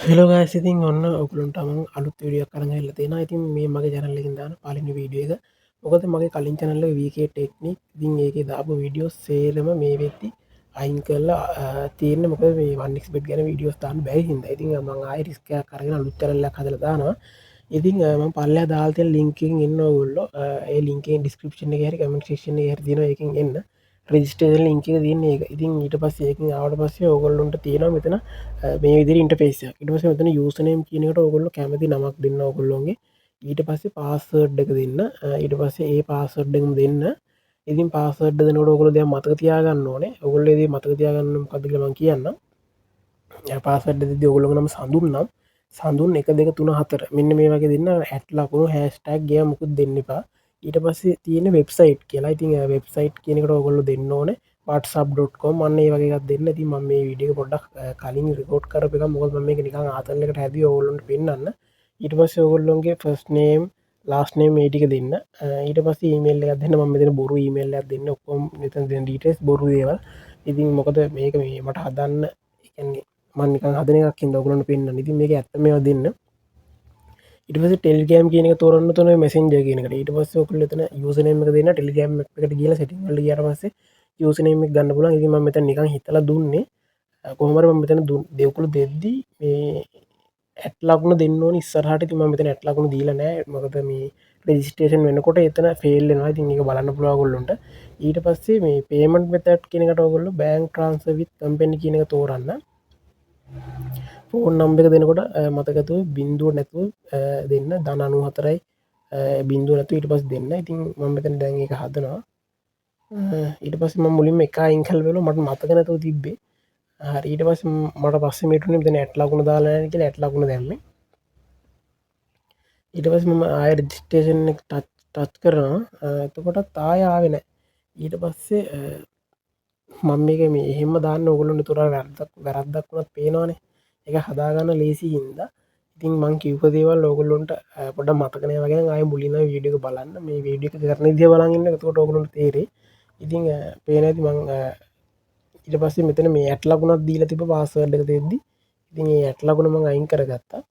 Hello guys, ඉතින් ඔන්න ඔයගොල්ලන්ට මම අලුත් වීඩියෝ එකක් අරන් ඇවිල්ලා තියෙනවා. ඉතින් මේ මගේ channel එකෙන් දාන පළවෙනි වීඩියෝ එක. මොකද මගේ කලින් channel එක VK Technique. ඉතින් ඒකේ දාපු වීඩියෝස් සේරම මේ වෙද්දි අයින් කරලා තියෙන්නේ. මොකද මේ 1xBet ගැන වීඩියෝස් දාන්න බැරි හින්දා. ඉතින් මං ආයෙ රිස්ක් එකක් අරගෙන අලුත් channel එකක් හදලා දානවා. ඉතින් මං පල්ලෙහා දාලා තියෙන link එකෙන් එන්න ඔයගොල්ලෝ. ඒ link එකෙන් description එකේ හරි comment section එකේ හරි තියෙනවා. ඒකෙන් එන්න. රෙජිස්ට්‍රේෂන් ලින්ක් එක තියෙන්නේ ඒක. ඉතින් ඊට පස්සේ ඒකෙන් ආවට පස්සේ ඔයගොල්ලොන්ට තියෙනවා මෙතන මේ විදිහට ඉන්ටර්ෆේස් එකක්. ඊට පස්සේ මෙතන යූසර් නේම් කියන එකට ඔයගොල්ලෝ කැමති නමක් දෙන්න ඔයගොල්ලොන්ගේ. ඊට පස්සේ පාස්වර්ඩ් එක දෙන්න. ඊට පස්සේ ඒ පාස්වර්ඩ් එකම දෙන්න. ඉතින් පාස්වර්ඩ් දෙනකොට ඔයගොල්ලෝ දැන් මතක තියාගන්න ඕනේ. ඔයගොල්ලෝ ඒ දේ මතක තියාගන්න මොකද්ද කියලා මං කියන්නම්. පාස්වර්ඩ් දෙද්දි ඔයගොල්ලෝගේ නම සඳුන් නම් සඳුන් 1 2 3 4 මෙන්න මේ වගේ දෙන්න. ඇට් ලකුණු, හැෂ්ටැග් ඒවා මුකුත් දෙන්න එපා. ඊට පස්සේ තියෙන වෙබ්සයිට් කියලා. ඉතින් වෙබ්සයිට් කියන එකට ඔයගොල්ලෝ දෙන්න ඕනේ whatsapp.com, අන්න ඒ වගේ එකක් දෙන්න. ඉතින් මම මේ වීඩියෝ එක පොඩ්ඩක් කලින් රෙකෝඩ් කරපු එකක්. මොකද මම මේක නිකන් ආතල් එකට හැදුවේ ඔයගොල්ලන්ට පෙන්නන්න. ඊට පස්සේ ඔයගොල්ලොන්ගේ ෆස්ට් නේම්, ලාස්ට් නේම් මේ ටික දෙන්න. ඊට පස්සේ ඊමේල් එකක් දෙන්න. මම මෙතන බොරු ඊමේල් එකක් දෙන්න. ඔක්කොම මෙතන දෙන ඩීටේල්ස් බොරු දේවල්. ඉතින් මොකද මේක මේ මට හදන්න, ඒ කියන්නේ මං නිකන් හදන එකක් හින්දා ඔයගොල්ලන්ට පෙන්නන්න. ඉතින් මේක ඇත්තම ඒවා දෙන්න. ඊට පස්සේ ටෙලිග්‍රෑම් කියන එක තෝරන්න තුන මැසෙන්ජර් කියන එකට. ඊට පස්සේ ඔයගොල්ලෝ එතන යූසර් නේම් එක දෙන්න. ටෙලිග්‍රෑම් ඇප් එකට ගිහලා සෙටින් වලට ගියාට පස්සේ යූසර් නේම් එක ගන්න පුළුවන්. ඉතින් මම මෙතන නිකන් හිතලා දුන්නේ. කොහොම හරි මම මෙතන දෙව්කුළු දෙද්දි මේ ඇට් ලකුණ දෙන්න ඕනේ ඉස්සරහට. ඉතින් මම මෙතන ඇට් ලකුණ දීලා නෑ. මොකද මේ රෙජිස්ට්‍රේෂන් වෙනකොට එතන ෆේල් වෙනවා. ඉතින් ඒක බලන්න පුළුවන් ඔයගොල්ලන්ට. ඊට පස්සේ මේ පේමන්ට් මෙතඩ් කියන එකට ඔයගොල්ලෝ බැංක් ට්‍රාන්ස්ෆර් විත් කම්පැනි කියන එක තෝරන්න. ෆෝන් නම්බර් එක දෙනකොට මතක ඇතුව බිංදුව නැතුව දෙන්න. ධන 94යි බිංදුව නැතුව ඊට පස්සේ දෙන්න. ඉතින් මම මෙතන දැන් ඒක හදනවා. ඊට පස්සේ මම මුලින්ම එක අයින් කරලා බැලුවා, මට මතක නැතුව තිබ්බේ. හරි, ඊට පස්සේ මට පස්සේ මේටුනේ මෙතන ඇට් ලකුණ දාලා නැහැ කියලා ඇට් ලකුණ දැම්මේ. ඊට පස්සේ මම ආයෙ රෙජිස්ට්‍රේෂන් එක ටච් ටච් කරනවා. එතකොටත් ආයෙ ආවේ නැහැ. ඊට පස්සේ මම මේක මේ එහෙම්ම දාන්න ඕගොල්ලන්ට තුර වැරද්දක් වැරද්දක් වුණත් පේනවනේ. ඒක හදාගන්න ලේසි හින්දා. ඉතින් මං කිව්ව දේවල් ඕගොල්ලොන්ට පොඩ්ඩක් මතක නෑ වගේ නම් ආයෙ මුලින්ම වීඩියෝ එක බලන්න. මේ වීඩියෝ එක කරන විදිය බලන් ඉන්න. එතකොට ඕගොල්ලන්ට තේරෙයි. ඉතින් පේන ඇති මං ඊට පස්සේ මෙතන මේ ඇට් ලකුණක් දීලා තිබ්බ පාස්වර්ඩ් එක දෙද්දි. ඉතින් ඒ ඇට් ලකුණ මං අයින් කරගත්තා.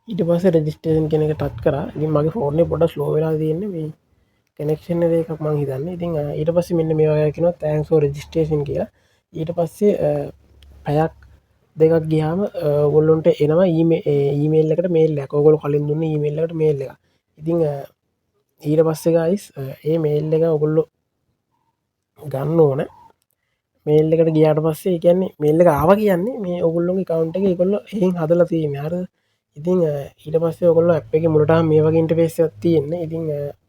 ඊට පස්සේ රෙජිස්ට්‍රේෂන් කියන එක ටච් කරා. ඉතින් මගේ ෆෝන් එක පොඩ්ඩක් ස්ලෝ වෙලා තියෙන්නේ, මේ කනෙක්ෂන් එක එකක් මං හිතන්නේ. ඉතින් ඊට පස්සේ මෙන්න මේ වගේ කියනවා "Thanks for registration" කියලා. ඊට පස්සේ පැයක් දෙකක් ගියාම ඔයගොල්ලොන්ට එනවා ඊමේල් එකට මේල් එකක්. ඔයගොල්ලෝ කලින් දුන්න ඊමේල් එකට මේල් එකක්. ඉතින් ඊට පස්සේ ගයිස්, ඒ මේල් එක ඔයගොල්ලෝ ගන්න ඕන. මේල් එකට ගියාට පස්සේ, ඒ කියන්නේ මේල් එක ආවා කියන්නේ මේ ඔයගොල්ලෝගේ ඇකවුන්ට් එක ඒගොල්ලෝ එහෙන් හදලා තියෙන්නේ. හරිද? ඉතින් ඊට පස්සේ ඔයගොල්ලෝ ඇප් එකේ මුලට ආවම මේ වගේ ඉන්ටර්ෆේස් එකක් තියෙන්නේ. ඉතින්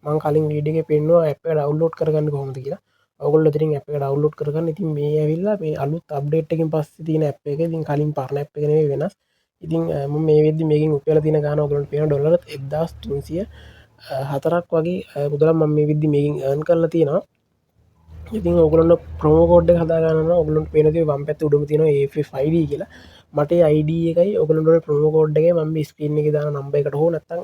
මං කලින් වීඩියෝ එකේ පෙන්නුවා ඇප් එක ඩවුන්ලෝඩ් කරගන්න කොහොමද කියලා. ඔයගොල්ලෝ එතනින් ඇප් එක ඩවුන්ලෝඩ් කරගන්න. ඉතින් මේ ඇවිල්ලා මේ අලුත් අප්ඩේට් එකකින් පස්සේ තියෙන ඇප් එක. ඉතින් කලින් පරණ ඇප් එක නෙවෙයි, වෙනස්. ඉතින් මම මේ වෙද්දි මේකෙන් උපයලා තියෙන ගාන ඔයගොල්ලන්ට පේනවා ඩොලර් 1304ක් වගේ මුදලක් මම මේ වෙද්දි මේකෙන් අර්න් කරලා තියෙනවා. ඉතින් ඔයගොල්ලන්ට ප්‍රොමෝ කෝඩ් එක හදා ගන්න නම් ඔයගොල්ලන්ට පේන දේ වම් පැත්තේ උඩම තියෙනවා AF5D කියලා. මට ඒ ID එකයි ඔයගොල්ලන්ට ඕනේ ප්‍රොමෝ කෝඩ් එකයි මම මේ ස්ක්‍රීන් එකේ දාන නම්බර් එකට හෝ නැත්නම්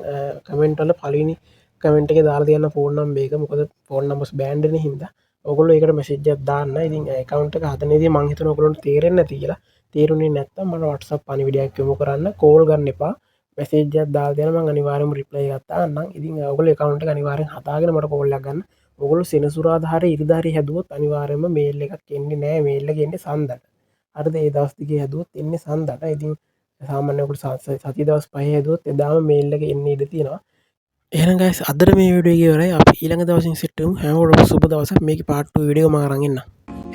කමෙන්ට් වල පළවෙනි කමෙන්ට් එකේ දාලා තියන්න ෆෝන් නම්බර් එක. මොකද ෆෝන් නම්බර්ස් බෑන්ඩ් වෙන හින්දා ඔයගොල්ලෝ ඒකට මැසේජ් එකක් දාන්න. ඉතින් ඇකවුන්ට් එක හදන විදිය මං හිතනවා ඔයගොල්ලන්ට තේරෙන්නේ නැති කියලා. තේරුනේ නැත්නම් මට WhatsApp පණිවිඩයක් යොමු කරන්න. කෝල් ගන්න එපා. මැසේජ් එකක් දාලා තියන්න, මං අනිවාර්යයෙන්ම රිප්ලයි එකක් දාන්නම්. ඉතින් ඔයගොල්ලෝ ඇකවුන්ට් එක අනිවාර්යෙන් හදාගෙන මට කෝල් එකක් ගන්න. ඔයගොල්ලෝ සෙනසුරාදා හරි ඉරිදා හරි හැදුවොත් අනිවාර්යයෙන්ම මේල් එකක් එන්නේ නෑ. මේල් එක එන්නේ සඳුදාට. හරිද? ඒ දවස් දෙකේ හැදුවොත් එන්නේ සඳුදාට. ඉතින් සාමාන්‍ය ඔයගොල්ලෝ සතිය දවස් 5 හැදුවොත් එදාම මේල් එක එන්න ඉඩ තියෙනවා. එහෙනම් ගයිස්, අදට මේ වීඩියෝ එක ඉවරයි. අපි ඊළඟ දවසින් සෙට් වෙමු. හැමෝටම සුබ දවසක්. මේකේ පාර්ට් 2 වීඩියෝ මම අරන් එන්නම්.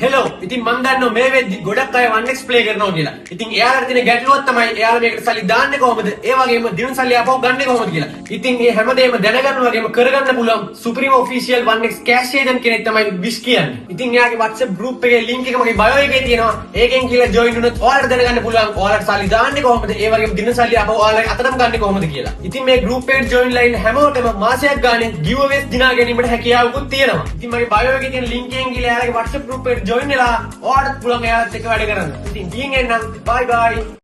හෙලෝ, ඉතින් මං දන්නවා මේ වෙද්දි ගොඩක් අය 1x play කරනවා කියලා. ඉතින් එයාලට තියෙන ගැටලුවක් තමයි එයාලා මේකට සල්ලි දාන්නේ කොහොමද? ඒ වගේම දිනු සල්ලි ආපහු ගන්නෙ කොහොමද කියලා. ඉතින් මේ හැමදේම දැනගන්න වගේම කරගන්න පුළුවන් සුපිරිම ඔෆිෂියල් 1x cash agent කෙනෙක් තමයි විශ් කියන්නේ. ඉතින් එයාගේ WhatsApp group එකේ link එක මගේ bio එකේ තියෙනවා. ඒකෙන් කියලා join වුණොත් ඔයාලට දැනගන්න පුළුවන් ඔයාලට සල්ලි දාන්නේ කොහොමද? ඒ වගේම දිනු සල්ලි ආපහු ඔයාලගේ අතටම ගන්නෙ කොහොමද කියලා. ඉතින් මේ group එකට join වෙලා ඉන්න හැමෝටම මාසයක් ගානේ giveaways දිනා ගැනීමට හැකියාවකුත් තියෙනවා. ඉතින් මගේ bio එකේ තියෙන link එකෙන් ගිහලා එයාලගේ WhatsApp group එකට join වෙලා ඔයාලටත් පුළුවන් එයාලත් එක්ක වැඩ කරන්න. ඉතින් ගිහින් එන්නම්. Bye bye.